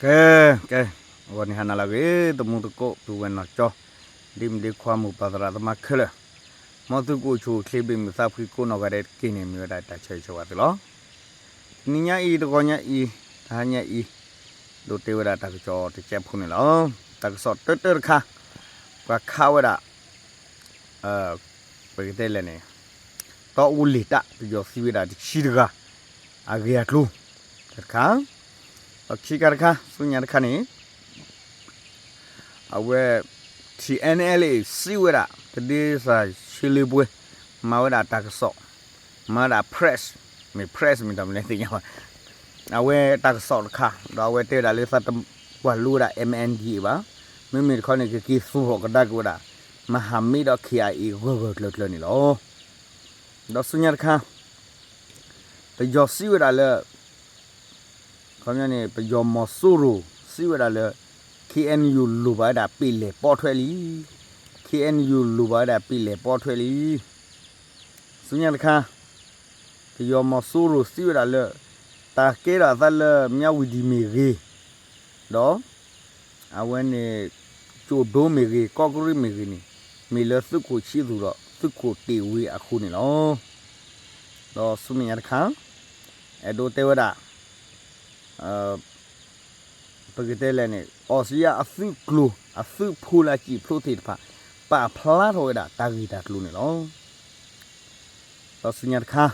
ကဲ, ကဲ, ဂီၤနံၤဟါနၤလၢအဂ့ၤ သမူသကိး ပုၢ်ဝဲၢ်နီၢ်ကၠီ, ဒ့မုၣ်ဒ့ခွါ မိၢ်ပၢ်သရၣ်သမါခဲလၢာ်, မ်သုကအိၣ်ဆူၣ်အိၣ်ချ့ ဘ့ၣ်မုၢ်သးဖှံကိးနီၢ်ဂၤဒဲးတက့ၢ်န့ၣ် မ့ၢ်ဝဲဒၣ်တၢ်ဆၢဂ့ၤဆၢဝါသုလီၤ. တနံၤညါအံၤ တဂီၤညါအံၤ တဟါညါအံၤ ဒိးတဲဝဲဒၣ်တၢ်ကစီၣ်တစဲးဖိန့ၣ်လီၤ. တၢ်ကစီၣ်တၢတၢတခါ ပှၤခးဝဲဒၣ် ပကတဲလဲၣ်န့ၣ် တီအူလ့ၤတၢ် ပယီၤသံဝဲဒၣ်တဆံတဂၤ အဂ့ၢ်အကျိၤ တၢ်တခါ, ဒီးခံခါတခါ ဆူညါတခါန့ၣ် အဝဲ ထံၣ် အဲၣ်အဲၣ်လ် စံးဝဲဒၣ် တဒ့စၢ်ဆံလ့ပှဲၤ မၤဝဲဒၣ်တၢ်ကစီၣ်, မၤဝဲဒၣ် press, မ့ၢ် press မ့ၢ်တၢ်မနုၤသ့ၣ်ညါဘၣ်, အဝဲတၢ်ကစီၣ်တခါ ဒီးအဝဲတဲဝဲဒၣ်လၢသးတပှၢ်လိဝဲဒၣ် MNDAA ဘၣ်, မ့မ့ၢ်တခီန့ၣ် ကက့ၤသူၣ်ထီၣ်ကဒါက့ၤဝဲဒၣ် မဟာမိတ်ဒီး KIA ဂၢၢ်ဂၢၢ်ကျၢၤကျၢၤန့ၣ်လီၤ. ဒီးဆူညါတခါ ပယီၤစံးဝဲဒၣ်လၢ ခီပညီန့ၣ် ပယီၤမီၤစိရိၤစံးဝဲဒၣ်လၢ KNU လိၣ်ဘၣ်ဝဲဒၣ်ပ့ၢ်လဲၣ်ပိာ်ထွဲလံ, KNU လိၣ်ဘၣ်ဝဲဒၣ်ပ့ၢ်လဲၣ်ပိာ်ထွဲလံ. ဆူညါတခါ ပယီၤမီၤစိရိၤစံးဝဲဒၣ်လၢ တၢ်ကဲထီၣ်အသးလၢ မြဝတီ မ့ၢ်ဂ့ၤ, ဒီး အဝဲန့ၣ် ကၠိၣ်ဒိ မ့ၢ်ဂ့ၤ ကီးကရံး မ့ၢ်ဂ့ၤန့ၣ် မ့ၢ်လၢသုးခိၣ်ဆံသူၣ်ဒီး သုးခိၣ်တ့ၢ်ဝ့အဃိန့ၣ်လီၤ. ဒီးဆူမဲာ်ညါတခါ အဲၣ်ဒိးတဲဝဲဒၣ် ပကတဲလဲၣ်န့ၣ် အီစထြ့လယါအသုးကျိၤ အသုးဖိလၢအစံၣ်ဖျိသ့ၣ်တဖၣ် ပာ်ဖျါထီၣ်ဝဲဒၣ်တၢ်ဂ့ၢ်တၢ်ကျိၤန့ၣ်လီၤ. ဒီးဆူညါတခါ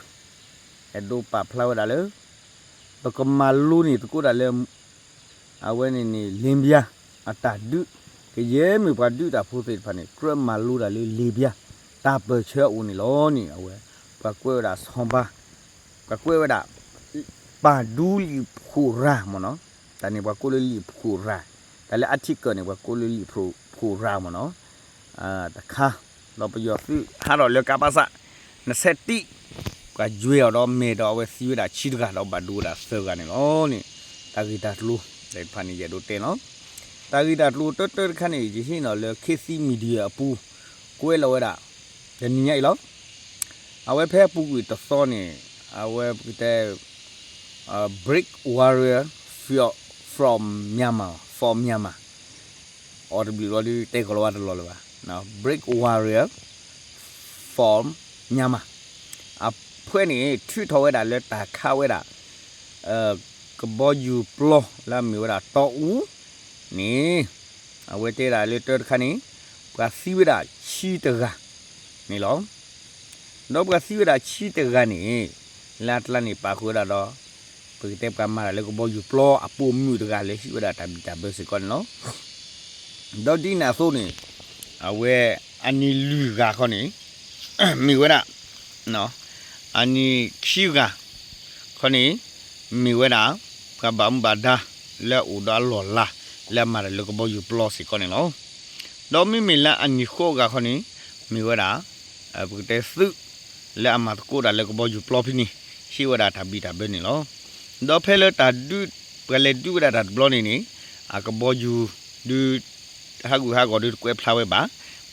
အဲၣ်ဒိးပာ်ဖျါဝဲဒၣ်လၢ ပကမၤလိန့ၢ်သကိးတၢ်လၢ အဝဲန့ၣ်န့ၣ် လ့ဘံယါ အတၢ်ဒုး, ကယဲၢ်မ့ၢ်ပှၤဒုးတၢ်ဖိသ့ၣ်တဖၣ်န့ၣ် ကြၢးမၤလိတၢ်လၢလ့ဘံယါ တၢ်ပၢၢ်ဆၢအအိၣ်န့ၣ်လီၤန့ၣ် အဝဲ ပှၤကွဲးဝဲဒၣ်ဆီဘါ, ပှၤကွဲးဝဲဒၣ် ပၢ်ဒူလံာ်ဖှိၣ်ရၤမ့ၢ်နီၤ, တၢ်န့ၣ်ပှၤကိးလၢလံာ်ဖှိၣ်ရၤ, တၢ်လၢ article န့ၣ် ပှၤကိးလၢလံာ်ဖှိၣ်ရၤမ့ၢ်နီၤ, တခါ, ဒီးပယီၤသုးဟးထီၣ်လၢကးပးစး နဆဲးတံၢ်, ပှၤကွဲးအီၤဒီးမဲာ်ဒီးအဝဲသံဝဲဒၣ်ဆံတဂၤဒီးဘၣ်ဒိဝဲဒၣ်သၢဂၤန့ၣ်လီၤန့ၣ်, တၢ်ဂ့ၢ်တၢ်ကျိၤသ့ၣ်တဖၣ်န့ၣ် ယအဲၣ်ဒိးတဲလီၤ. တၢ်ဂ့ၢ်တၢ်ကျိၤတၢတၢတခါန့ၣ် ယဟ့ၣ်နီၤလၢ ခေတ်သစ် Media အပူၤ ကွဲးလီၤဝဲဒၣ် တနံၤညါအံၤလီၤ. အဝဲဖဲအပူၤကွံာ်တသီန့ၣ် အဝဲပကတဲ Brave Warrior from Myanmar, for Myanmar, အီၤတဘျုးလီၤဒုး တဲကီးလီၤဝဲတလီၤလၢၤဘၣ်, Brave Warrior for Myanmar အဖုန့ၣ် ထုးထီၣ်ဝဲဒၣ်လၢတၢ်ခးဝဲဒၣ် ကဘီယူၤပျီလၢအမ့ၢ်ဝဲဒၣ်တီအူန့ၣ် အဝဲတဲဒၣ်လၢတၢတခါန့ၣ် ပှၤသံဝဲဒၣ်ဆံတဂၤန့ၣ်လီၤ. ဒီးပှၤသံဝဲဒၣ်ဆံတဂၤန့ၣ် လၢအကျါန့ၣ်ပာ်ဃုာ်ဝဲဒၣ်ဒီး ပကတဲပှၤမၤတၢ်လၢကဘီယူၤပျီအပိာ်မုၣ်တဂၤလၢဟံးဝဲဒၣ်တၢ်ဘံၣ်တၢ်ဘၢစ့ၢ်ကီးန့ၣ်လီၤ. ဒီးဒ်န့ၣ်အသိးန့ၣ် အဝဲအနံၣ်လွံၢ်ဂၤခီန့ၣ် မ့ၢ်ဝဲဒၣ် အနံၣ်ခံဂၤခီန့ၣ် မ့ၢ်ဝဲဒၣ် ပှၤဘၣ်မူဘၣ်ဒါလၢအအိၣ်ဒီးအလီၢ်လၤ လၢအမၤတၢ်လၢကဘီယူၤပျီစ့ၢ်ကီးန့ၣ်လီၤ. ဒီးမ့မ့ၢ်လၢအနံၣ်ဃိးဂၤခီန့ၣ် မ့ၢ်ဝဲဒၣ် ပကတဲသုး လၢအမၤသကိးတၢ်လၢကဘီယူၤပျီဖဲန့ၣ် ဟံးဝဲဒၣ်တၢ်ဘံၣ်တၢ်ဘၢန့ၣ်လီၤ. ဒီးဖဲလၢတၢ်ဒုး ပှၤလဲၤဒုးဝဲဒၣ်တၢ်တဘျီန့ၣ်န့ၣ် အကဘီယူၤဒုး ဟးဂူာ်ဟးဂီၤဒုးတကွဲးဖျါဝဲဘၣ်.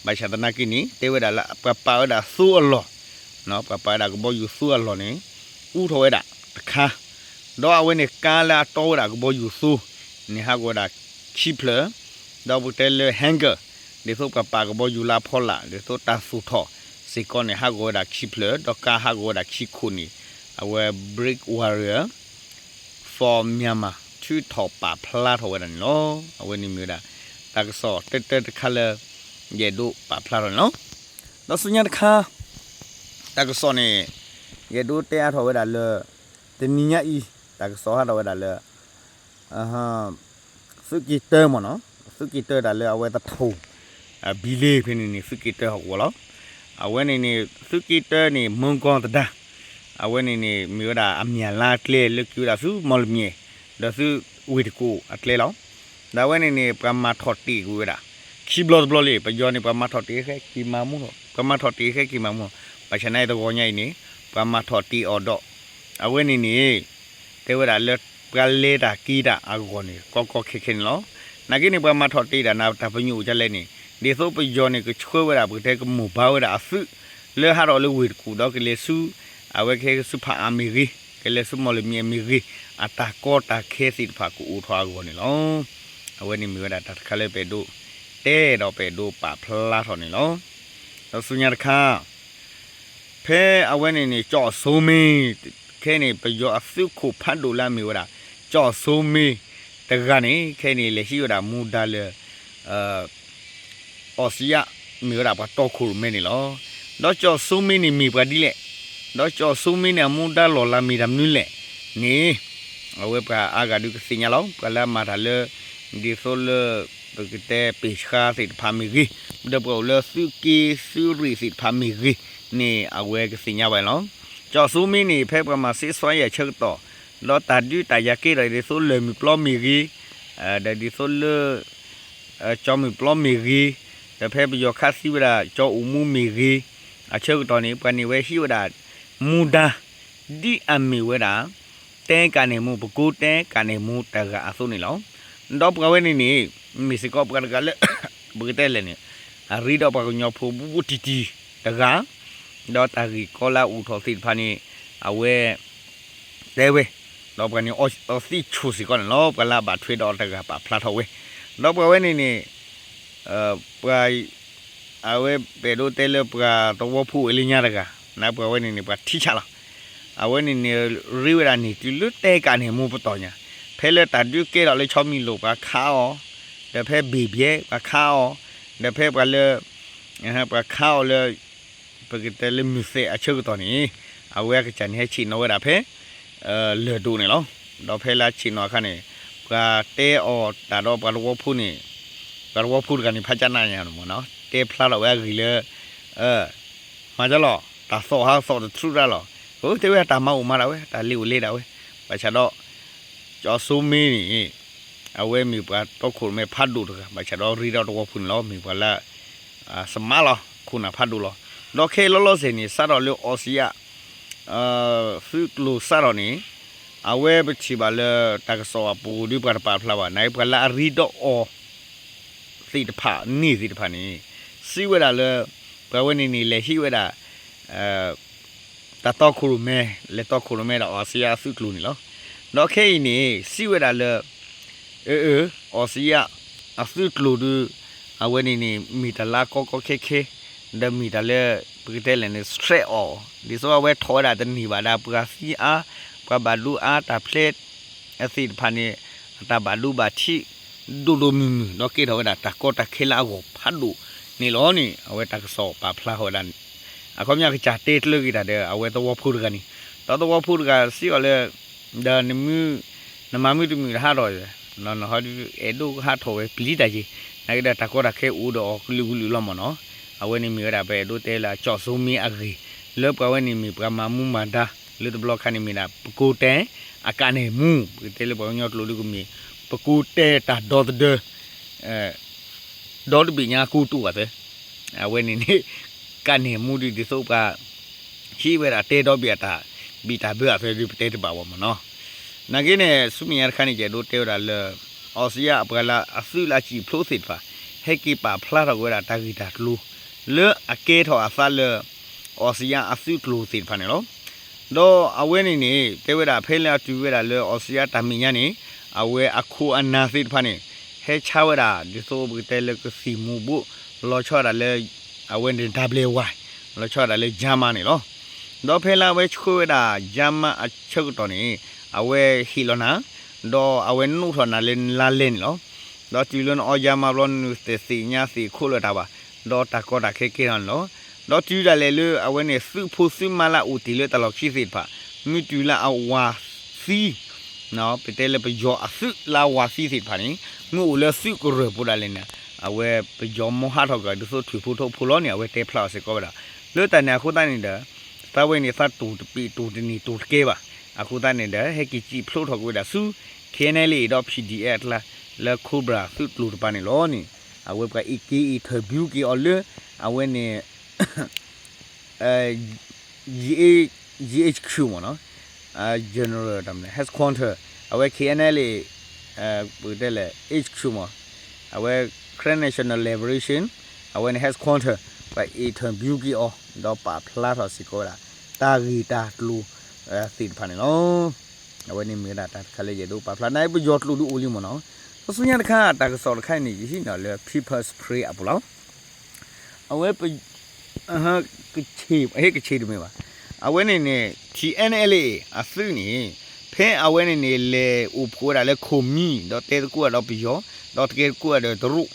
ဘၣ်ဆၣ်သနာ်က့န့ၣ် တဲဝဲဒၣ်လၢပှၤပာ်ဝဲဒၣ်သိအလီၢ်, ပှၤပာ်ဝဲဒၣ်ကဘီယူၤသိအလီၢ်န့ၣ် အူထီၣ်ဝဲဒၣ်တခါ, ဒီးအဝဲန့ၣ်ကါလၢအတီဝဲဒၣ်ကဘီယူၤသိန့ၣ် ဟးဂီၤဝဲဒၣ်ခံဖျၢၣ်, ဒီးပကတဲလၢ hangar ဒ်သိးပှၤပာ်ကဘီယူၤလၢအဖီလာ် ဒ်သိးတၢ်သူၣ်ထီၣ်စ့ၢ်ကီးန့ၣ် ဟးဂီၤဝဲဒၣ်ခံဖျၢၣ် ဒီးကါဟးဂီၤဝဲဒၣ်ခံခိၣ်န့ၣ် အဝဲ Brave Warrior for Myanmar ထုးထီၣ်ပာ်ဖျါထီၣ်ဝဲဒၣ်န့ၣ်လီၤ. အဝဲန့ၣ်မ့ၢ်ဝဲဒၣ် တၢ်ကစီၣ်တၢတၢတခါလၢ ယအဲၣ်ဒိးပာ်ဖျါထီၣ်န့ၣ်လီၤ. ဒီးဆူညါတခါ တၢ်ကစီၣ်န့ၣ် ယအဲၣ်ဒိးတဲအါထီၣ်ဝဲဒၣ်လၢ တနံၤညါအံၤ တၢ်ကစီၣ်ဟးထီၣ်ဝဲဒၣ်လၢ သုးက့တၢမ့ၢ်နီၤ, သုးက့တၢတၢ်လၢအဝဲသထိၣ် ဘံလ့ဖဲန့ၣ်န့ၣ် သုးက့တၢဟီၣ်ကဝီၤလီၤ. အဝဲန့ၣ်န့ၣ် သုးက့တၢန့ၣ် မုၢ်ကီၢ်သဒါ အဝဲန့ၣ်န့ၣ် မ့ၢ်ဝဲဒၣ်အမံၤလါအကျဲလၢက့ၤဝဲဒၣ်ဆူမီၢ်လမၠဲၣ် ဒီးသုးဝ့ၢ်တကူၣ်အကျဲလီၤ. ဒီးအဝဲန့ၣ်န့ၣ် ပှၤမၤထီၣ်တ့ၢ်ကွံာ်ဝဲဒၣ် ခံဘျီတဘျီလံ, ပယီၤန့ၣ် ပှၤမၤထီၣ်တ့ၢ်ဃဲက့ၤမၤမူထီၣ်, ပှၤမၤထီၣ်တ့ၢ်ဃဲက့ၤမၤမူထီၣ်, ဘၣ်ဆၣ်နာ်အံၤတဂီၤညါအံၤန့ၣ် ပှၤမၤထီၣ်တ့ၢ်အီၤဒီး အဝဲန့ၣ်န့ၣ် တဲဝဲဒၣ်လၢပှၤလဲၤတၢ်က့ၤတၢ်အဂီၢ်န့ၣ် ကီကီခဲခဲန့ၣ်လီၤ. နာ်က့န့ၣ် ပှၤမၤထီၣ်တ့ၢ်ဒၣ်နၤတၢ်ပညိၣ်အိၣ်ဒ်လဲၣ်န့ၣ် ဒ်သိးပယီၤန့ၣ် ကဆှၢဝဲဒၣ်ပကတဲကမိၢ်ဘါဝဲဒၣ်အသုး လၢဟးထီၣ်လၢဝ့ၢ်တကူၣ်ဒီးကလဲၤဆူ အဝဲကဟဲဆူဖးအါမ့ၢ်ဂ့ၤ ကဲလၢဆူမီၢ်လမံၤအမ့ၢ်ဂ့ၤ, အတၢ်ကီတၢ်ခဲသ့ၣ်တဖၣ်ကအိၣ်ထီၣ်အဂီၢ်န့ၣ်လီၤ. အဝဲန့ၣ်မ့ၢ်ဝဲဒၣ်တၢ်တခါလၢပအဲၣ်ဒိးတဲဒီးပအဲၣ်ဒိးပာ်ဖျါထီၣ်န့ၣ်လီၤ. ဒီးဆူညါတခါ ဖဲအဝဲန့ၣ်န့ၣ် ကၠီၣ်စိမ့ၢ် ခဲအံၤန့ၣ် ပယီၤအသုးခိၣ်ဖးဒိၣ်လၢအမ့ၢ်ဝဲဒၣ် ကၠီၣ်စိမ့ၢ်တဂၤန့ၣ် ခဲအံၤန့ၣ် လဲၤဟံးဝဲဒၣ်မူဒါလၢ အီစံယါ မ့ၢ်ဝဲဒၣ်ပှၤတီခိၣ်ရိၣ်မဲန့ၣ်လီၤ. ဒီးကၠီၣ်စိမ့ၢ်န့ၣ်မ့ၢ်ပှၤဒ်လဲၣ်, ဒီးကၠီၣ်စိမ့ၢ်န့ၣ် အမူဒါလီၢ်လၤမ့ၢ်တၢ်မနုၤလဲၣ်န့ၣ် အဝဲပှၤအါဂၤဒုးကသ့ၣ်ညါလီၤ. ပှၤလၢအမၤတၢ်လၢ ဒ်သိးလၢ ပကတဲပ့ၢ်ဆှါသ့ၣ်တဖၣ်မ့ၢ်ဂ့ၤ, ဒီးပှၤအိၣ်လၢသုးက့သုးရ့ၣ်သ့ၣ်တဖၣ်မ့ၢ်ဂ့ၤန့ၣ် အဝဲကသ့ၣ်ညါဘၣ်လီၤ. ကၠီၣ်စိမ့ၢ်န့ၣ် ဖဲပှၤမၤစ့စွါယၤအဆၢကတီၢ် ဒီးတၢ်ဒုးတၢ်ယၤကဲထီၣ်ဒ်သိးလၢၢ်မုၢ်ပျီမ့ၢ်ဂ့ၤ, ဒီးဒ်သိးလၢ ကၠီမုၢ်ပျီမ့ၢ်ဂ့ၤ, ဒီးဖဲပယီၤခးသံဝဲဒၣ်ကၠီအိၣ်မူမ့ၢ်ဂ့ၤ, အဆၢကတီၢ်န့ၣ် ပှၤန့ၢ်ဝဲဟံးဝဲဒၣ် မူဒါ ဒ်အမ့ၢ်ဝဲဒၣ် တဲကးန့ၣ်မူ ပကိးတဲကးန့ၣ်မူတဂၤအသိးန့ၣ်လီၤ. ဒီးပှၤဝဲန့ၣ်န့ၣ် မ့ၢ်စ့ၢ်ကီးပှၤတဂၤလၢ ပကတဲလဲၣ်န့ၣ် အရ့ဒီးပှၤကညီဖိဘူးဘူးတံၢ်တံၢ်တဂၤ, ဒီးတၢ်ဂ့ၢ်ကီလၢအအိၣ်ထီၣ်သ့ၣ်တဖၣ်န့ၣ် အဝဲ တဲဝဲ, ဒီးပှၤန့ၣ်အီသံးဆူၣ်စ့ၢ်ကီးန့ၣ်လီၤ. ပှၤလၢအဘၣ်ထွဲဒီးတဂၤပာ်ဖျါထီၣ်ဝဲ, ဒီးပှၤဝဲန့ၣ်န့ၣ် ပှၤ အဝဲပအဲၣ်ဒိးတဲလၢပှၤသဝီဖိအိၣ်လၢညါတဂၤ, နပှၤဝဲန့ၣ်န့ၣ် ပှၤထံဆးလီၤ. အဝဲန့ၣ်န့ၣ် ရ့ဝဲဒၣ်န့ၣ် တုၤလၢတဲကးန့ၣ်မူပတီၢ်ညါ, ဖဲလၢတၢ်ဒုးကဲထီၣ်လၢဆီမံၤလိာ်ပှၤခးအီၤ, ဒီးဖဲဘ့ၣ်ဘျဲပှၤခးအီၤ, ဒီးဖဲပှၤလၢ ပှၤခးအီၤလၢ ပကတဲလၢမုၢ်သဲးအဆၢကတီၢ်န့ၣ် အဝဲအကစၢ်န့ၣ် ဟဲဆ့ၣ်နီၤဝဲဒၣ်ဖဲ လၢၢ်ဒိၣ်န့ၣ်လီၤ. ဒီးဖဲလၢအဆ့ၣ်နီၤအခါန့ၣ် ပှၤတဲအီၤတၢ်ဒီးပှၤသဝီဖိန့ၣ် ပှၤသဝီဖိတဂၤန့ၣ် ဖးကၢ်နးညါန့ၣ်မ့ၢ်နီၤ တဲဖျါထီၣ်ဝဲအဂ့ၢ်လၢ မၤကလီၤ တၢ်သီၣ်ဟးသီၣ်တထြူးတၢ်လီၤ. အတဲဝဲတၢ်မၤအိၣ်မၤဒၣ်ဝဲ တၢ်လ့အိၣ်လ့ဒၣ်ဝဲ, ဘၣ်ဆၣ်ဒီး ကၠီစိမ့ၢ်န့ၣ် အဝဲမ့ၢ်ပှၤတီခိၣ်ရိၣ်မဲဖးဒိၣ်တဂၤ ဘၣ်ဆၣ်ဒီးရ့ဒီးသဝီဖိန့ၣ်လီၤ. မ့ၢ်ပှၤလၢ စမးလီၤ ခိၣ်နၢ်ဖးဒိၣ်လီၤ. ဒီးခဲအံၤလီၤလီၤဆဲးန့ၣ် စးထီၣ်လၢအီစံယါ သုးကျိၤစးထီၣ်န့ၣ် အဝဲပထံၣ်ဘၣ်လၢတၢ်ကစီၣ်အပူၤဒ်ပှၤတပာ်ဖျါဘၣ် နာ်က့ပှၤလၢအရ့ဒီးအီၤ သ့ၣ်တဖၣ်န့ၣ်သ့ၣ်တဖၣ်န့ၣ် စံးဝဲဒၣ်လၢ ပှၤဝဲန့ၣ်န့ၣ် လဲၤဟံးဝဲဒၣ် တၢ်တီခိၣ်ရိၣ်မဲ လဲၤတီခိၣ်ရိၣ်မဲဒီးအီစံယါအသုးကျိၤန့ၣ်လီၤ. ဒီးခဲအံၤန့ၣ် စံးဝဲဒၣ်လၢ အၢ အၢ အီစံယါအသုးကျိၤဒုး အဝဲန့ၣ်န့ၣ် မ့ၢ်တၢ်လၢကီကီခဲခဲ ဒီးမ့ၢ်တၢ်လၢ ပကတဲလဲၣ်န့ၣ် stress အီၤ ဒ်သိးအဝဲထီၣ်ဝဲဒၣ်တန့ၢ်ဘၣ်ဒၣ် ပှၤသံအါ ပှၤဘၣ်ဒိအါ တၢ်ဖျဲ အသ့ၣ်တဖၣ်န့ၣ် အတၢ်ဘၣ်ဒိဘၣ်ထံး ဒိၣ်ဒိၣ်မုၢ်မုၢ် ဒီးကဲထီၣ်ဝဲဒၣ်တၢ်ကီတၢ်ခဲလၢအဂီၢ်ဖးဒိၣ်န့ၣ်လီၤန့ၣ် အဝဲတၢ်ကစီၣ်ပာ်ဖျါထီၣ်ဝဲဒၣ်န့ၣ် အခီပညီကစၢ်တဲကျၢၤက့ၤတၢ်ဒီး အဝဲသဝီဖိတဂၤန့ၣ် ဒီးသဝီဖိတဂၤစံးအီၤလၢ ဒီးနမုၢ် နမၤမုၢ်တမုၢ်တဟးထီၣ် နဟီဒုးအဲၣ်ဒိးဟးထီၣ်ဝဲပျံၤတၢ်က့ၤ နာ်က့ဒီးတၢ်ကီတၢ်ခဲအိၣ်ဒီးအီၤကလုာ်ကလုာ်လီၤမ့ၢ်နီၤ. အဝဲန့ၣ်မ့ၢ်ဝဲဒၣ်ပအဲၣ်ဒိးတဲလၢကၠီၣ်စိမ့ၢ်အဂ့ၢ် လၢပှၤဝဲန့ၣ်မ့ၢ်ပှၤမၤမူမၤဒါ လၢတဘျီခါန့ၣ်မ့ၢ်ဒၣ် ပကိးတဲ အကးန့ၣ်မူ ပကတဲလၢပှၤကညီကျိာ်ဒုကမ့ၢ် ပကိးတဲတၢ်ဒီသဒၢ ဒီတဘ့ၣ်ညါကိတိာ်အသၢ အဝဲန့ၣ်န့ၣ် ကးန့ၣ်မူဒ်ဒ်သိးပှၤ ဟံးဝဲဒၣ်တဲဒီဘ့ၣ်အတၢ် ဘံၣ်တၢ်ဘၢအသၢဒုပတဲတဘၣ်ဝဲမ့ၢ်နီၤ. နာ်က့န့ၣ် ဆူမဲာ်ညါတခါန့ၣ် ယအဲၣ်ဒိးတဲဝဲဒၣ်လၢ အီစံယါအပှၤလၢအသုးလၢအစံာ်ဖျိသ့ၣ်တဖၣ် ဟဲက့ၤပာ်ဖျါထီၣ်က့ၤဝဲဒၣ်တၢ်ဂ့ၢ်တၢ်ကျိၤ လၢအကဲထီၣ်အသးလၢ အီစံယါအသုးကျိၤသ့ၣ်တဖၣ်န့ၣ်လီၤ. ဒီးအဝဲန့ၣ်န့ၣ် တဲဝဲဒၣ်ဖဲလၢအတုၤဝဲဒၣ်လၢအီစံယါတၢ်မဲာ်ညါန့ၣ် အဝဲအခိၣ်အနၢ်သ့ၣ်တဖၣ်န့ၣ် ဟဲဆါဝဲဒၣ် ဒ်သိးပကတဲလၢကသံၣ်မူၤဘိး လီၤဆီဒၣ်တၢ်လၢ အဝဲန့ၣ် ဒၢဘျဲၣ်ဝါ လီၤဆီဒၣ်တၢ်လၢယါမးန့ၣ်လီၤ. ဒီးဖဲလၢအဝဲဆှၢဝဲဒၣ်ယါမးအဆၢကတီၢ်န့ၣ် အဝဲဟ့ၣ်လီၤနၤ ဒီးအဝဲနိးထီၣ်နၤလၢနလါလဲန့ၣ်လီၤ. ဒီးတုၤလၢနအီယါမးဘျီ နတသ့ၣ်ညါသ့ၣ်ခိၣ်လၢၤတၢ်ဘၣ်, ဒီးတၢ်ကီတၢ်ခဲကဲထီၣ်န့ၣ်လီၤ. ဒီးတုၤဒၣ်လဲာ်လၢအဝဲန့ၣ် သုးဖိသုးမါလၢအအိၣ်တ့ၢ်လၢတၢ်လီၢ်ခံသ့ၣ်တဖၣ် မ့ၢ်တုၤလၢအဝၤသံ ပတဲလၢပယီၤအသုးလၢအဝၤသံသ့ၣ်တဖၣ်န့ၣ် မ့ၢ်အိၣ်လၢသုးကရၢၢ်ပူၤဒၣ်လဲာ်န့ၣ် အဝဲပယီၤမီၢ်ဟးထီၣ်ကဒီး ဒ်သိးထွံၣ်ဖိထိဖိလီၤန့ၣ် အဝဲတဲဖျါအီၤစ့ၢ်ကီးဝဲဒၣ်. လၢတၢ်န့ၣ်အဃိသတးန့ၣ်ဒီး သးဝဲန့ၣ်သးတူၢ်တပ့ၢ်တူၢ်တန့ၢ်တူၢ်တကဲဘၣ်. အဃိသတးန့ၣ်ဒီး ဟဲက့ၤစံာ်ဖျိးထီၣ်က့ၤဝဲဒၣ်ဆူ ခ့ၣ်အဲၣ်အၣ်လ်အ့ၣ် ဒီး ပီၣ်ဒီၣ်အၣ် အကျါ လၢ Cobra သုးကျိၤတပၤန့ၣ်လီၤန့ၣ် အဝဲပှၤအ့ၣ်က့ၤအ့ၣ်ထၢၣ်ဘျူးက့ၤအီၤလၢ အဝဲန့ၣ် GHQ မ့ၢ်နီၤ, General တၢ်မနုၤ Headquarter အဝဲ ခ့ၣ်အဲၣ်အၣ်လ်အ့ၣ် ပကတဲလဲၣ် HQ မ့ၢ် အဝဲ Karen National Liberation အဝဲန့ၣ် Headquarter ပှၤအ့ၣ်ထၢၣ်ဘျူးက့ၤအီၤ ဒီးပာ်ဖျါထီၣ်စ့ၢ်ကီးဝဲဒၣ် တၢ်ဂ့ၢ်တၢ်ကျိၤ သ့ၣ်တဖၣ်န့ၣ်လီၤ. အဝဲန့ၣ်မ့ၢ်ဝဲဒၣ်တၢ်တခါလၢယအဲၣ်ဒိးပာ်ဖျါ နာ်ပယီၤကျိာ်ဒုးအိၣ်လံမ့ၢ်နီၤ. တဆူညါတခါ တၢ်ကစီၣ်တခါအံၤန့ၣ် ယဟံးန့ၢ်လၢ People's Spring အပူၤလီၤ. အဝဲ ကဆ့ၣ် ဟ့ၣ်ကဆ့ၣ်တမ့ၢ်ဘၣ်. အဝဲန့ၣ်န့ၣ် ထံၣ်အဲၣ်နဲၣ်လ့ၣ် အသုးန့ၣ် ဖဲအဝဲန့ၣ်န့ၣ် လဲၤအိၣ်ဖှိၣ်ဝဲဒၣ်လၢခိၣ်မံ ဒီးတဲသကိးဒီးပယီၤ ဒီးတကဲသကိးဒီးတရူး,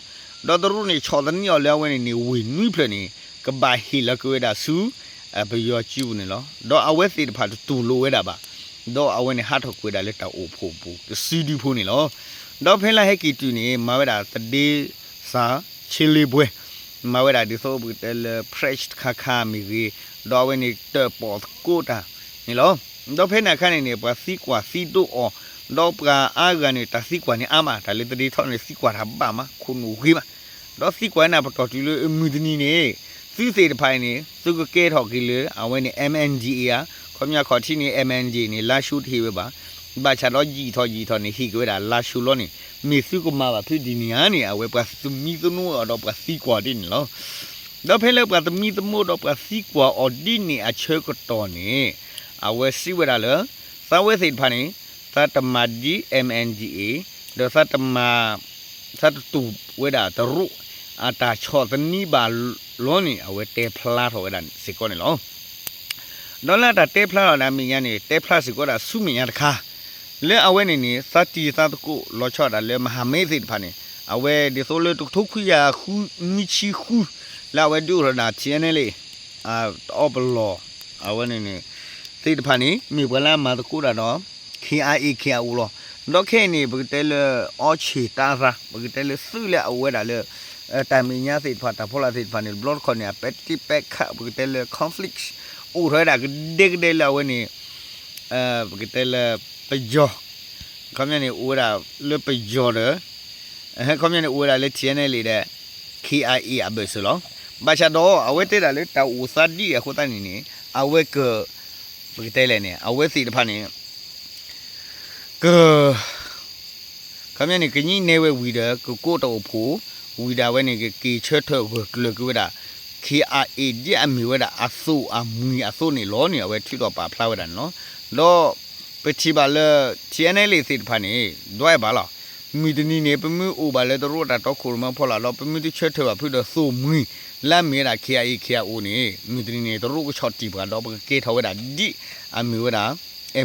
ဒီးတရူးန့ၣ် ဆီၣ်သနံးအီၤလၢအဝဲန့ၣ်န့ၣ် ဝ့ၢ်နွံဖျၢၣ်န့ၣ် ကဘၣ်ဟ့ၣ်လီၤက့ၤဝဲဒၣ်ဆူ ပယီၤစုပူၤန့ၣ်လီၤ. ဒီးအဝဲသ့ၣ်တဖၣ်တတူၢ်လိာ်ဝဲဒၣ်ဘၣ်. ဒီးအဝဲန့ၣ်ဟးထီၣ်ကွံာ်ဝဲဒၣ်လၢတၢ်အိၣ်ဖှိၣ်အပူၤ ကစုဒုဖိန့ၣ်လီၤ. ဒီးဖဲလၢဟဲက့ၤတုၤန့ၣ် မၤဝဲဒၣ်သဒ့စး ဆ့လ့ပွဲ မၤဝဲဒၣ်ဒ်သိးပကတဲလၢ press တခါခါမ့ၢ်ဂ့ၤ, ဒီးအဝဲန့ၣ်တၢၣ်ပီၣ်သကိးတၢ်န့ၣ်လီၤ. ဒီးဖဲန့ၣ်အခါန့ၣ်န့ၣ် ပှၤသံကွၢ်သံဒိးအီၤ, ဒီးပှၤအါဂၤန့ၣ် တၢ်သံကွၢ်န့ၣ်အါမး, တၢ်လၢသဒ့ထီၣ်န့ၣ် သံကွၢ်တၢ်ဘၣ်မး ခိၣ်နူာ်ဂ့ၤမး, ဒီးသံကွၢ်န့ၣ်ပတီၢ်တုၤလၢမုၢ်တနံၤန့ၣ် သုသ့ၣ်တဖၣ်အံၤန့ၣ် သုကကဲထီၣ်က့ၤလၢ အဝဲန့ၣ် M N D A ဧါ, ခီပညီခီၣ်ထံးန့ၣ် M N D A န့ၣ် လါၡိတဟ့ၣ်ဝဲဘၣ်. ဘၣ်ဆၣ်ဒီးယံာ်ထီၣ်ယံာ်ထီၣ်န့ၣ် ဟ့ၣ်က့ၤဝဲဒၣ်လါၡိလီၤန့ၣ် မ့ၢ်သုကမၤဘၣ်ဖုဒ်န့ၣ်ဧါန့ၣ် အဝဲပှၤသမံသမိးအီၤဒီးပှၤသံကွၢ်ဒ်န့ၣ်လီၤ. ဒီးဖဲလၢပှၤသမံသမိးဒီးပှၤသံကွၢ်အီၤဒ်န့ၣ်အဆၢကတီၢ်န့ၣ် အဝဲစံးဝဲဒၣ်လၢ သးဝဲသ့ၣ်တဖၣ်န့ၣ် သးတမၤဒ် M N D A ဒီးသးတမၤ သးတတူၢ်ဝဲဒၣ်တရူး အတၢ်ဆီၣ်သနံးဘၣ်လီၤန့ၣ် အဝဲတဲဖျါထီၣ်ဝဲဒၣ်စ့ၢ်ကီးန့ၣ်လီၤ. ဒီးလၢအတၢ်တဲဖျါထီၣ်ဒၣ်အမဲာ်ညါန့ၣ် တဲဖျါစ့ၢ်ကီးဒၣ်ဆူမဲာ်ညါတခါ လၢအဝဲန့ၣ်န့ၣ် သးတံၤသးသကိးလီၤဆီဒၣ်တၢ်လၢမဟာမိတ်သ့ၣ်တဖၣ်န့ၣ် အဝဲဒ်သိးလၢတကထိခွံကယၤဃုနွံဆံဃု လၢအဝဲဒုးအိၣ်ထီၣ်ဒၣ် T N L A တအီပလီၢ် အဝဲန့ၣ်န့ၣ် သ့ၣ်တဖၣ်န့ၣ် မ့ၢ်ပှၤလၢအမၤသကိးတၢ်ဒီး K I A K I O လီၤ. ဒီးခဲအံၤန့ၣ် ပကတဲလၢ အီဆ့ၣ်တၢရၤ ပကတဲလၢသုးလၢအဝဲဒၣ်လၢ တၢ်မဲာ်ညါသ့ၣ်တဖၣ် တၢ်ဖီလာ်သ့ၣ်တဖၣ်န့ၣ် တဘျီတခီၣ်န့ၣ် အပဲာ်တံၢ်ပဲာ်ခး ပကတဲလၢ conflict အိၣ်ထီၣ်ဝဲဒၣ်ကဒဲကဒဲလၢအဝဲန့ၣ် ပကတဲလၢပယီၤ ခီပညီန့ၣ် အိၣ်ဝဲဒၣ်လၢပယီၤဒီး ခီပညီန့ၣ် အိၣ်ဝဲဒၣ်လၢ T N L A ဒီး K I A အဘၢၣ်စၢၤလီၤ. ဘၣ်ဆၣ်ဒီး အဝဲတဲဒၣ်လၢတၢ်အိၣ်သးဒ်အံၤအဃိသတးန့ၣ်န့ၣ် အဝဲက ပကတဲလဲၣ်န့ၣ် အဝဲသ့ၣ်တဖၣ်န့ၣ် က ခီပညီန့ၣ် ကညံးနဲဝဲဝံၤဒီး ကကိးတၢ်အိၣ်ဖှိၣ် ဝံၤဒီးအဝဲန့ၣ် ကက့ၤဆၢထၢၣ်ဂၢၢ်ကျၢၤက့ၤဝဲဒၣ် K I A ဒ်အမ့ၢ်ဝဲဒၣ်အသိၣ်အမှံၤအသိးန့ၣ်လီၤန့ၣ် အဝဲထုးထီၣ်ပာ်ဖျါဝဲဒၣ်န့ၣ်လီၤ. ဒီးပထံၣ်ဘၣ်လၢ T N L A သ့ၣ်တဖၣ်န့ၣ် ဒွးဘၣ်လီၤ. မုၢ်တနံၤန့ၣ် ပမ့ၢ်အိၣ်ဘၣ်လၢတရူးတၢ်တီခိၣ်ရိၣ်မဲဖီလာ်ဒီး ပမ့ၢ်တဆၢထၢၣ်ဘၣ်ဖုဒီးသိၣ်မှံၤ လၢအမ့ၢ်ဝဲဒၣ် K I A K I O န့ၣ် မုၢ်တနံၤန့ၣ် တရူးကဆီၣ်တံၢ်ပှၤဒီး ပကကဲထီၣ်ဝဲဒၣ်ဒ်အမ့ၢ်ဝဲဒၣ်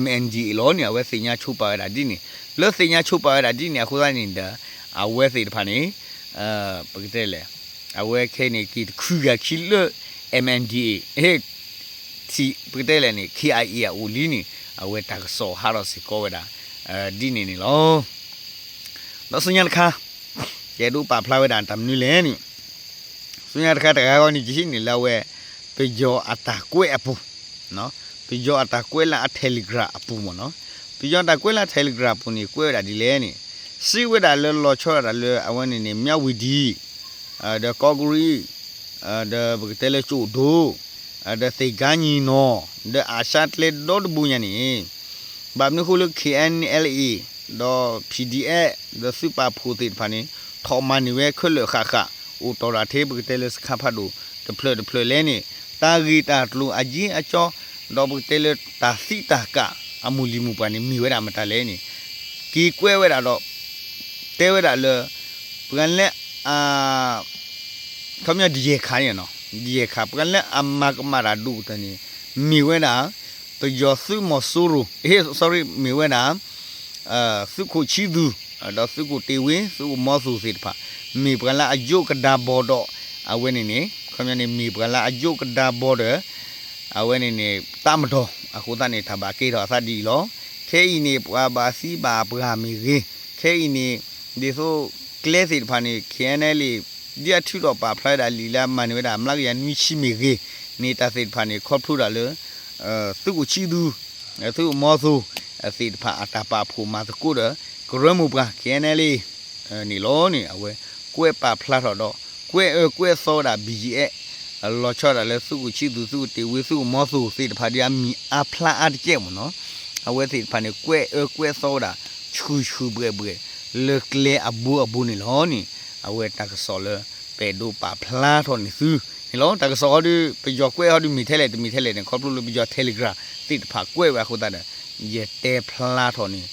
M N D A လီၤန့ၣ် အဝဲသ့ၣ်ညါဆိပာ်ဝဲဒၣ်ဒ်န့ၣ် လၢသ့ၣ်ညါဆိပာ်ဝဲဒၣ်ဒ်န့ၣ်အဃိသတးန့ၣ်ဒီး အဝဲသ့ၣ်တဖၣ်န့ၣ် ပကတဲလဲၣ် အဝဲခဲအံၤန့ၣ် က့ၤတခုဂၤခံလၢ M N D A ဟ့ၣ် ထံၣ် ပကတဲလဲၣ်န့ၣ် K I A အအိၣ်လံန့ၣ် အဝဲတၢ်ကစီၣ်ဟးထီၣ်စ့ၢ်ကီးဝဲဒၣ် ဒ်န့ၣ်န့ၣ်လီၤ. ဒီးဆူညါတခါ ယအဲၣ်ဒိးပာ်ဖျါဝဲဒၣ်တၢ်မနုၤလဲၣ်န့ၣ် ဆူညါတခါတဂၤဂီၢ်န့ၣ် ယဟံးန့ၢ်လၢအဝဲ ပယီၤအတၢ်ကွဲးအပူၤ ပယီၤအတၢ်ကွဲးလၢအ Telegram အပူၤမ့ၢ်နီၤ. ပယီၤတၢ်ကွဲးလၢအ Telegram အပူၤန့ၣ် ကွဲးဝဲဒၣ်ဒ်လဲၣ်န့ၣ် စံးဝဲဒၣ်လၢလီၤဆီဒၣ်တၢ်လၢအဝဲန့ၣ်န့ၣ် မၠၣ်ဝတံၤ ဒီးကီးကရံၣ် ဒီးပကတဲလၢကၠိၣ်ဒိၣ် ဒီးသ့ၣ်ကါညီနီၤ ဒီးအၡါကျဲဒီတဘိညါန့ၣ် ဘၣ်မနုၤဃိလၢ K N L A ဒီး P D F ဒီးသုးပာ်ဖှိၣ်သ့ၣ်တဖၣ်န့ၣ် ထီၣ်မၤန့ၢ်ဝဲခဲလၢာ်ဃၣ်ဃၣ် အိၣ်တီၢ်ဒၣ်ထဲပကတဲလၢစခါဖးဒိၣ်တဖျၢၣ်တဖျၢၣ်လဲၣ်န့ၣ် တၢ်ဂ့ၢ်တၢ်ကျိၤအက့အကီ ဒီးပကတဲလၢတၢ်သံတၢ်ကးအမိၢ်လံၤမိၢ်ပှၢ်န့ၣ် မ့ၢ်ဝဲဒၣ်မတၤလဲၣ်န့ၣ် က့ၤကွဲးဝဲဒၣ်ဒီး တဲဝဲဒၣ်လၢ ပှၤလၢအ ခီပညီဒ်ယဲၢ်ခါန့ၣ်နီၤ ဒ်ယဲၢ်ခါ ပှၤလၢအမၤကမၣ်တၢ်ဒိၣ်ကတၢၢ်န့ၣ် မ့ၢ်ဝဲဒၣ် ပယီၤသုးမီၤစိရိၤ sorry မ့ၢ်ဝဲဒၣ် သုးခိၣ်ဆံသူ ဒီးသုးခိၣ်တ့ၢ်ဝ့ သုးခိၣ်မီသိၣ်သ့ၣ်တဖၣ် မ့ၢ်ပှၤလၢအယိးကဒါဘီဒီး အဝဲန့ၣ်န့ၣ် ခီပညီန့ၣ် မ့ၢ်ပှၤလၢအယိးကဒါဘီဒီး အဝဲန့ၣ်န့ၣ် တပ်မတော် အဃိသတးန့ၣ် တၢ်ဘၣ်ကဲထီၣ်အသးဒ်အံၤလီၤ. ခဲအံၤန့ၣ် ပှၤဘၣ်သံဘၣ်ပှၢ်မ့ၢ်ဂ့ၤ ခဲအံၤန့ၣ် ဒ်သိးကျဲသ့ၣ်တဖၣ်န့ၣ် K N L A ဒ်အထုးထီၣ်ပာ်ဖျါဝဲဒၣ်လံာ်လၢအမၤန့ၢ်ဝဲဒၣ် မျးကယၤနွံဆံမ့ၢ်ဂ့ၤန့ၣ် တၢ်သ့ၣ်တဖၣ်န့ၣ် ခီဖျိဒၣ်လၢ သုးခိၣ်ဆံသူ သုးခိၣ်မီသိၣ် သ့ၣ်တဖၣ်အတၢ်ပာ်ဖှိၣ်မၤသကိးဒီး ကရၢမိၢ်ပှၢ် K N L A န့ၣ်လီၤန့ၣ် အဝဲကွဲးပာ်ဖျါထီၣ်ဒီး ကွဲးအၢကွဲးသီဝဲဒၣ် B G F လီၤဆီဒၣ်လၢသုးခိၣ်ဆံသူ သုးခိၣ်တ့ၢ်ဝ့ သုးခိၣ်မီသိၣ်သ့ၣ်တဖၣ်ဒ်အမံၤအါဖျါအါတကဲမ့ၢ်နီၤ အဝဲသ့ၣ်တဖၣ်န့ၣ် ကွဲးအၢကွဲးသီဝဲဒၣ် ဆှုၣ်ဆှုၣ်ဘှဲၣ်ဘှဲၣ် လၢကျဲအဘိအဘိန့ၣ်လီၤန့ၣ် အဝဲတၢ်ကစီၣ်လၢ ပအဲၣ်ဒိးပာ်ဖျါထီၣ်န့ၢ်သု န့ၣ်လီၤ. တၢ်ကစီၣ်ဟီဒုး ပယီၤကွဲးဟီဒုးမ့ၢ်ထဲလဲၣ်တမ့ၢ်ထဲလဲၣ်န့ၣ် ခီဖျိလၢပယီၤ Telegram သ့ၣ်တဖၣ်ကွဲးဝဲအဃိသတးဒီး ယတဲဖျါထီၣ်န့ၣ်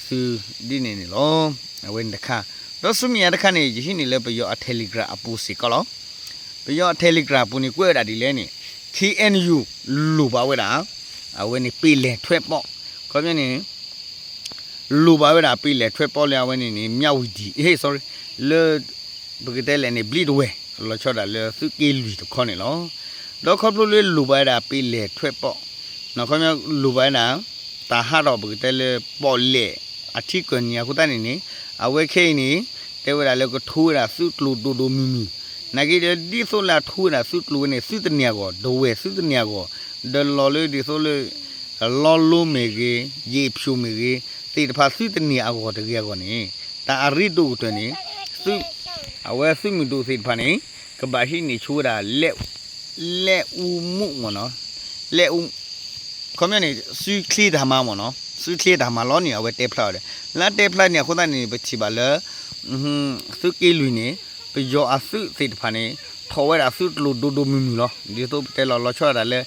သုဒ်န့ၣ်န့ၣ်လီၤ. အဝဲန့ၣ်တခါ, ဒီးဆူမဲာ်ညါတခါန့ၣ် ယဟံးန့ၢ်လၢပယီၤအ Telegram အပူၤစ့ၢ်ကီးလီၤ. ပယီၤအ Telegram အပူၤန့ၣ်ကွဲးဝဲဒၣ်ဒ်လဲၣ်န့ၣ် KNU လိၣ်ဘၣ်ဝဲဒၣ် အဝဲန့ၣ် ပ့ၤလဲၢ်ထွဲပီ, ခီပညီန့ၣ် လိၣ်ဘၣ်ဝဲဒၣ် ပ့ၤလဲၢ်ထွဲပီလၢအဝဲန့ၣ်န့ၣ် မြဝတီ, ဟ့ၣ် sorry, လၢ ပကတဲလဲၣ်န့ၣ် ဘျံးတဝဲၢ် လီၤဆီဒၣ်တၢ်လၢသုးက့လွံၢ်တခီန့ၣ်လီၤ. ဒီးခီဖျိလၢလိၣ်ဘၣ်ဝဲဒၣ် ပ့ၤလဲၢ်ထွဲပီ, ခီပညီလိၣ်ဘၣ်ဝဲဒၣ် တၢ်ဟးထီၣ်ပကတဲလၢပီၣ်လဲၣ်အထံကၢၢ်နံၤအဃိသတးန့ၣ်န့ၣ် အဝဲခဲအံၤန့ၣ် တဲဝဲဒၣ်လၢကထိဝဲဒၣ်သုးကျိၤဒိၣ်ဒိၣ်မုၢ်မုၢ်, နာ်က့ဒီးဒ်သိးလၢအထိဝဲဒၣ်သုးကျိၤဝဲန့ၣ် သုးတန့ၢ်အဂီၢ်, ဒဝဲၢ်သုးတန့ၢ်အဂီၢ်, ဒီးလီၤလၢဒ်သိးလၢ လီလိမ့ၢ်ဂ့ၤ, ယ့ၣ်ဖၠိၣ်မ့ၢ်ဂ့ၤ, သ့ၣ်တဖၣ်သုးတန့ၢ်အဂီၢ်တဂ့ၤအဂီၢ်န့ၣ် တၢ်အရ့ဒိၣ်ကတၢၢ်န့ၣ် သုး, အဝဲသုးမုၢ်ဒိၣ်သ့ၣ်တဖၣ်န့ၣ် ကဘၣ်ဟံးန့ၢ်ဆိဝဲဒၣ် လက်ဦးမှု မ့ၢ်နီၤ, လက်ဦး, ခီပညီန့ၣ် စုချေတၢ်မၤ မ့ၢ်နီၤ, စုချေတၢ်မၤလီၤန့ၣ် အဝဲတဲဖျါအီၤဒီး လၢတဲဖျါန့ၣ်အဃိသတးန့ၣ် ပထံၣ်ဘၣ်လၢ သုးက့လွံၢ်န့ၣ် ပယီၤအသုးသ့ၣ်တဖၣ်န့ၣ် ထီၣ်ဝဲဒၣ်သုးကျိၤဒိၣ်ဒိၣ်မုၢ်မုၢ်လီၤ. ဒ်သိးပတဲလီၤလီၤဆီဒၣ်တၢ်လၢ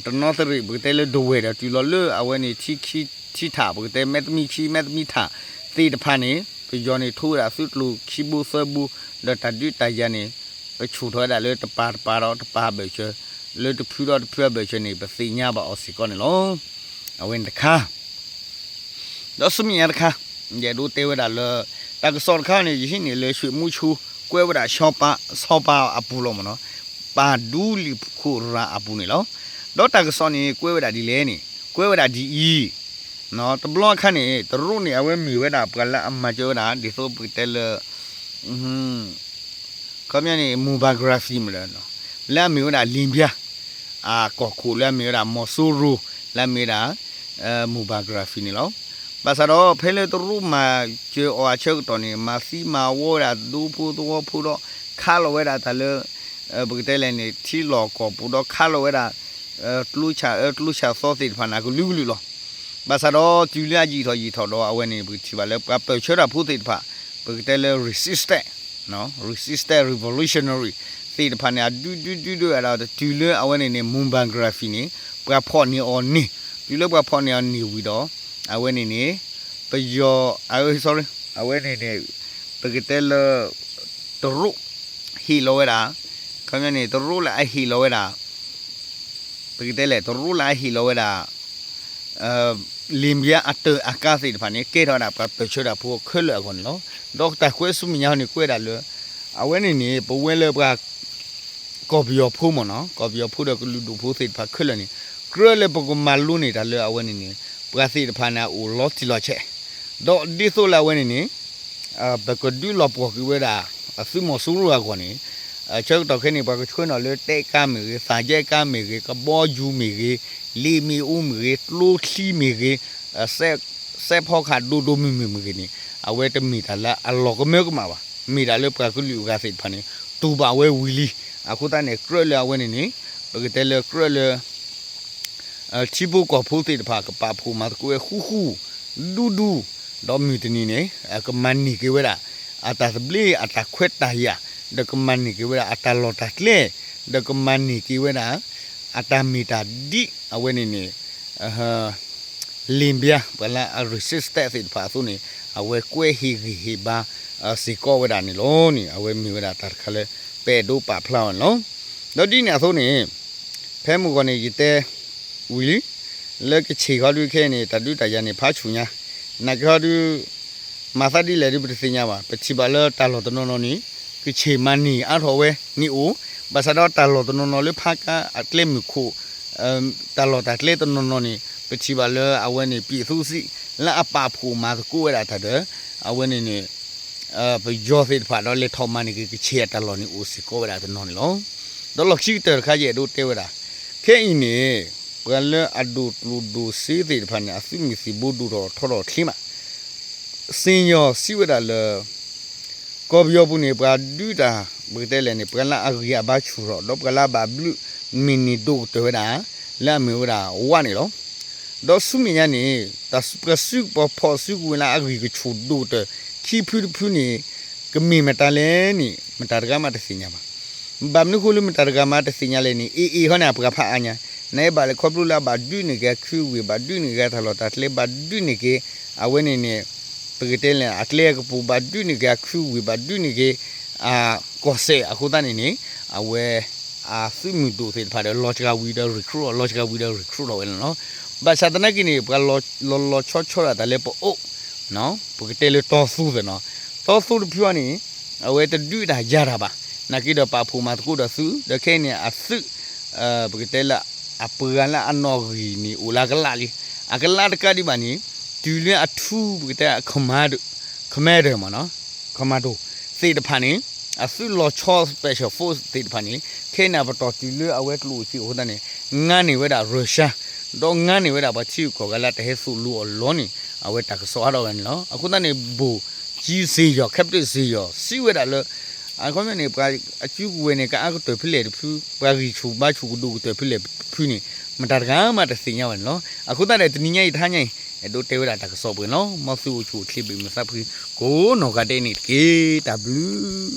တနီသရံၣ် ပကတဲလၢဒဝဲၢ်ဒီးတုၤလီၤလၢအဝဲန့ၣ် ထံခံ ထံထၣ် ပကတဲမဲသမံခံ မဲသမံထၣ်သ့ၣ်တဖၣ်န့ၣ် ပယီၤန့ၣ် ထိဝဲဒၣ်သုးကျိၤခံဘိသၢဘိ ဒီးတၢ်ဒုးတၢ်ယၤန့ၣ် ပဆူၣ်ထီၣ်ဝဲဒၣ်လၢတပၤတပၤဒီးတပၤအဘၢၣ်စၢၤ, လၢတဖုဒီးတဖုအဘၢၣ်စၢၤန့ၣ် ပသ့ၣ်ညါဘၣ်အီၤစ့ၢ်ကီးန့ၣ်လီၤ. အဝဲန့ၣ်တခါ ဒီးဆူမဲာ်ညါတခါ ယအဲၣ်ဒိးတဲဝဲဒၣ်လၢ တၢ်ကစီၣ်တခါန့ၣ် ယဟံးန့ၢ်လၢ ရွှေမုဆိ ကွဲးဝဲဒၣ် စီၤပၤအပူၤလီၤ မ့ၢ်နီၤ, ပၢ်ဒူလံာ်ခိၣ်ရၤအပူၤန့ၣ်လီၤ. ဒီးတၢ်ကစီၣ်န့ၣ် ကွဲးဝဲဒၣ်ဒ်လဲၣ်န့ၣ် ကွဲးဝဲဒၣ်ဒ်အံၤ, တဘျီအခါန့ၣ် တရူးန့ၣ် အဝဲမ့ၢ်ဝဲဒၣ်ပှၤလၢအမၤစၢၤဝဲဒၣ် ဒ်သိးပကတဲလၢ ခီပညီန့ၣ် မူဘၣ်ဂရၤဖံးမ့ၢ်လၢ လၢအမ့ၢ်ဝဲဒၣ်လ့ၣ်ဘျါ အကီၢ်ခိၣ်လၢအမ့ၢ်ဝဲဒၣ်မီၤစိရိၤ လၢအမ့ၢ်ဝဲဒၣ် မူဘၣ်ဂရၤဖံးန့ၣ်လီၤ. ဘၣ်ဆၣ်ဒီးဖဲလၢတရူးမၤစၢၤအီၤအဆၢကတီၢ်န့ၣ် မၤသံမၤဝီဝဲဒၣ်ဒူဖိသဝီဖိဒီး ခးလီၤဝဲဒၣ်တၢ်လၢ ပကတဲလဲၣ်န့ၣ် ထံလီၢ်ကီၢ်ပူၤဒီးခးလီၤဝဲဒၣ် ကျိဆၣ်အၢကျိဆၣ်သီသ့ၣ်တဖၣ်န့ၣ် အကလုာ်ကလုာ်လီၤ. ဘၣ်ဆၣ်ဒီးတုၤလၢအယံာ်ထီၣ်ယံာ်ထီၣ်ဒီးအဝဲန့ၣ် ပကထံၣ်ဘၣ်လၢပှၤပၢၢ်ဆၢတၢ်ဖိသ့ၣ်တဖၣ် ပကတဲလၢ resistance, resistance revolutionary သ့ၣ်တဖၣ်န့ၣ် အဒုဒုဒုဒုဝဲဒၣ်ဒီး တုၤလၢအဝဲန့ၣ်န့ၣ် မူဘၣ်ဂရၤဖံးန့ၣ် ပှၤဖီၣ်န့ၢ်အီၤန့ၣ်, တုၤလၢပှၤဖီၣ်န့ၢ်အီၤန့ၣ်ဝံၤဒီး အဝဲန့ၣ်န့ၣ် ပယီၤ အ sorry အဝဲန့ၣ်န့ၣ် ပကတဲလၢ တရူး ဟ့ၣ်လီၤဝဲဒၣ်, ခီပညီန့ၣ် တရူးလၢအဟ့ၣ်လီၤဝဲဒၣ် ပကတဲလဲၣ် တရူးလၢအဟ့ၣ်လီၤဝဲဒၣ် လ့ၣ်ဘျါအတၢ်အကါသ့ၣ်တဖၣ်န့ၣ် ကဲထီၣ်ဝဲဒၣ်ပှၤပၢၢ်ဆၢတၢ်ဖိခဲလၢာ်အဂီၢ်န့ၣ်လီၤ. ဒီးတၢ်ကွဲးဆူမဲာ်ညါန့ၣ် ကွဲးဒၣ်လၢ အဝဲန့ၣ်န့ၣ် ပဝဲလၢပှၤ ကီၢ်ပယီၤဖိမ့ၢ်နီၤ, ကီၢ်ပယီၤဖိဒီးကလုာ်ဒူၣ်ဖိသ့ၣ်တဖၣ်ခဲလၢာ်န့ၣ် ကြၢးလၢပကမၤလိန့ၢ်တၢ်လၢအဝဲန့ၣ်န့ၣ် ပှၤသ့ၣ်တဖၣ်န့ၣ် အအိၣ်လီၤတံၢ်လီၤဆဲး, ဒီးဒ်သိးလၢအဝဲန့ၣ်န့ၣ် ပကဒုးလီၤပှီၢ်ကွံာ်ဝဲဒၣ် အသုးမီၤစိရိၤအဂီၢ်န့ၣ် ဆၢကတီၢ်ခဲအံၤန့ၣ် ပှၤကဆှၢနီၤလၢတဲကါမ့ၢ်ဂ့ၤ, သၣ်ကဲကါမ့ၢ်ဂ့ၤ, ကဘီယူၤမ့ၢ်ဂ့ၤ, လ့ၣ်မ့ၣ်အူမ့ၢ်ဂ့ၤ, ကျိချံမ့ၢ်ဂ့ၤ, စဲးဖီကဟၣ်ဒိၣ်ဒိၣ်မုၢ်မုၢ်မ့ၢ်ဂ့ၤန့ၣ် အဝဲတမ့ၢ်တၢ်လၢအလီၤကမၢကမၣ်ဘၣ်. မ့ၢ်ဒၣ်လၢပှၤကလုာ်အဂၤသ့ၣ်တဖၣ်န့ၣ် တူၢ်ဘၣ်ဝဲဝံၤလံ. အဃိသတးန့ၣ် ကြၢးလၢအဝဲန့ၣ်န့ၣ် ပကတဲလၢကြၢးလၢ ထံဖိကီၢ်ဖိသ့ၣ်တဖၣ် ကပာ်ဖှိၣ်မၤသကိးဝဲဃူဃူ ဒူဒူ, ဒီးမုၢ်တနံၤန့ၣ် ကမၤန့ၢ်က့ၤဝဲဒၣ် အတၢ်သဘျ့ အတၢ်ခွဲးတၢ်ယာ်, ဒီးကမၤန့ၢ်က့ၤဝဲဒၣ် အတၢ်လီၢ်တၢ်ကျဲ, ဒီးကမၤန့ၢ်က့ၤဝဲဒၣ် အတၢ်မ့ၢ်တၢ်ဒ်အဝဲန့ၣ်န့ၣ် လ့ၣ်ဘျါ ပှၤလၢအ resistance သ့ၣ်တဖၣ်အသိးန့ၣ် အဝဲကွဲးဟ့ၣ်ဂံၢ်ဟ့ၣ်ဘါ စ့ၢ်ကီးဝဲဒၣ်န့ၣ်လီၤန့ၣ် အဝဲမ့ၢ်ဝဲဒၣ်တၢ်တခါလၢ ပအဲၣ်ဒိးပာ်ဖျါအီၤန့ၣ်လီၤ. ဒီးဒ်န့ၣ်အသိးန့ၣ် ဖဲမုၢ်ဂီၤန့ၣ် ယတဲဝံၤလံ လၢကခ့ၣ်ခီဒုးခဲအံၤန့ၣ် တၢ်ဒုးတၢ်ယၤန့ၣ် ဖးဆူၣ်ညါ, နာ်က့ဟီဒုး မၤသးဒ်လဲၣ်ဒုး ပတသ့ၣ်ညါဘၣ်. ပထံၣ်ဘၣ်လၢတၢ်လီၢ်တနီၤနီၤန့ၣ် ကခ့ၣ်မၤန့ၢ်အါထီၣ်ဝဲန့ၣ်အိၣ်, ဘၣ်ဆၣ်ဒီးတၢ်လီၢ်တနီၤနီၤလၢဖးကါအကျဲမုၢ်ခိၣ် တၢ်လီၢ်တၢ်ကျဲတနီၤနီၤန့ၣ် ပထံၣ်ဘၣ်လၢအဝဲန့ၣ် ပြည်သူ့စစ် လၢအပာ်ဖှိၣ်မၤသကိးဝဲဒၣ်တၢ်ဒီး အဝဲန့ၣ်န့ၣ် ပယီၤသ့ၣ်တဖၣ်ဒီးလဲၤထီၣ်မၤန့ၢ်က့ၤကခ့ၣ်အတၢ်လီၢ်န့ၣ်အိၣ်စ့ၢ်ကီးဝဲဒၣ်တနီၤန့ၣ်လီၤ. ဒီးလီၢ်ခံကတၢၢ်တခါ ယအဲၣ်ဒိးတဲဝဲဒၣ် ခဲအံၤန့ၣ် ပှၤလၢအဒိၣ်ကျိၣ်ဒိၣ်စ့သ့ၣ်တဖၣ်န့ၣ် အသုးမုၢ်သံၣ်ဘိဒိၣ်ထီၣ်ထီထီၣ်ချ့မး စ့ၢ်ညီၣ်စံးဝဲဒၣ်လၢ ကီၢ်ပယီၤပူၤန့ၣ် ပှၤဒုးတၢ် ပကတဲလဲၣ်န့ၣ် ပှၤလၢအဂံၢ်အဘါဆူၣ်ထီၣ် ဒီးပှၤလၢအဘၣ်ဘျုးမ့ၢ်န့ၢ်ဒိၣ်ကတၢၢ်ဝဲဒၣ် လၢအမ့ၢ်ဝဲဒၣ်ဝန့ၣ်လီၤ. ဒီးဆူမဲာ်ညါန့ၣ် တၢ်ပှၤစုပှၤဖီၣ်စုကဝဲၤလၢအဂံၢ်ကဆူၣ်ဒိၣ်ကတၢၢ် ခံဖုတဖုန့ၣ် ကမ့ၢ်မတၤလဲၣ်န့ၣ် မတၤတဂၤမးတသ့ၣ်ညါဘၣ်. ဘၣ်မနုၤဃိလၢမတၤတဂၤမးတသ့ၣ်ညါလဲၣ်န့ၣ် AA ဟီန့ၣ် အပှၤဖးအါညါ, နအဲၣ်ဘၣ်လဲၣ်ခီဖျိလၢအဘၣ်ဒုးန့ၢ်က့ၤအခူဝ့ၢ် ဘၣ်ဒုးန့ၢ်က့ၤအတၢ်လီၢ်တၢ်ကျဲ ဘၣ်ဒုးန့ၢ်က့ၤ အဝဲန့ၣ်န့ၣ် ပကတဲလဲၣ် အကျဲအကပူၤ ဘၣ်ဒုးန့ၢ်က့ၤအခူဝ့ၢ် ဘၣ်ဒုးန့ၢ်က့ၤ ကီၢ်စဲၣ်အဃိသတးန့ၣ်န့ၣ် အဝဲ အသုးမုၢ်ဒိၣ်သ့ၣ်တဖၣ်ဒီး လီၤစှၤဝံၤဒီး recruit လီၤ လီၤစှၤဝံၤဒီး recruit လီၤဝဲန့ၣ်လီၤ. ဘၣ်ဆၣ်သနာ်က့န့ၣ် ပှၤလီၤလီၤဆီဆီဒၣ်တၢ်လၢပအိၣ် ပကတဲလၢတီသူသ့ၣ်နီၤ, တီသူတဖုအံၤန့ၣ် အဝဲတဒုးတၢ်ယၤတၢ်ဘၣ်, နာ်က့ဒီးပာ်ဖှိၣ်မၤသကိးဒီးသုး ဒီးခဲအံၤန့ၣ် အသုး ပကတဲလၢ အပှၤလၢအနီၣ်ဂံၢ်န့ၣ် အိၣ်လၢအကလးလံ, အကလးတကးဒံးဘၣ်န့ၣ် တုၤလၢအထူ ပကတဲ command commando မ့ၢ်နီၤ, commando သ့ၣ်တဖၣ်န့ၣ် အသုးလီၤဆီ special force သ့ၣ်တဖၣ်န့ၣ် ခဲအံၤန့ၣ် ပတီၢ်တုၤလၢအဝဲကျိၣ်အိၣ်စ့အိၣ်အဃိသတးန့ၣ် ငါန့ၢ်ဝဲဒၣ် Russia ဒီးငါန့ၢ်ဝဲဒၣ်ပှၤထံဂုၤကီၢ်ဂၤလၢတဟဲသိၣ်လိအီၤလီၤန့ၣ် အဝဲတၢ်ကစီၣ်ဟးထီၣ်ဝဲန့ၣ်လီၤ. အဃိသတးန့ၣ် ဗိုလ်ကြီးဇေယျ captain ဇေယျ စံးဝဲဒၣ်လၢ အခီပညီန့ၣ် ပှၤအစုကဝဲၤန့ၣ် ကအါကတၢၢ်ဖဲလဲၣ်တဖု ပှၤဂံၢ်ဆူၣ်ဘါဆူၣ်ကဒိၣ်ကတၢၢ်ဖဲလဲၣ်တဖုန့ၣ် မတၤတဂၤမးတသ့ၣ်ညါဝဲန့ၣ်လီၤ. အဃိသတးဒီး တနံၤညါအံၤတဟါညါအံၤ အဲၣ်ဒိးတဲဝဲဒၣ်တၢ်ကစီၣ်ပှဲၤန့ၣ်လီၤ. မ်သုအိၣ်ဆူၣ်အိၣ်ချ့ဘၣ်မုာ်သးဖှံ ကိးနီၢ်ဂၤဒဲးန့ၣ်တက့ၢ်. တၢ်ဘျုး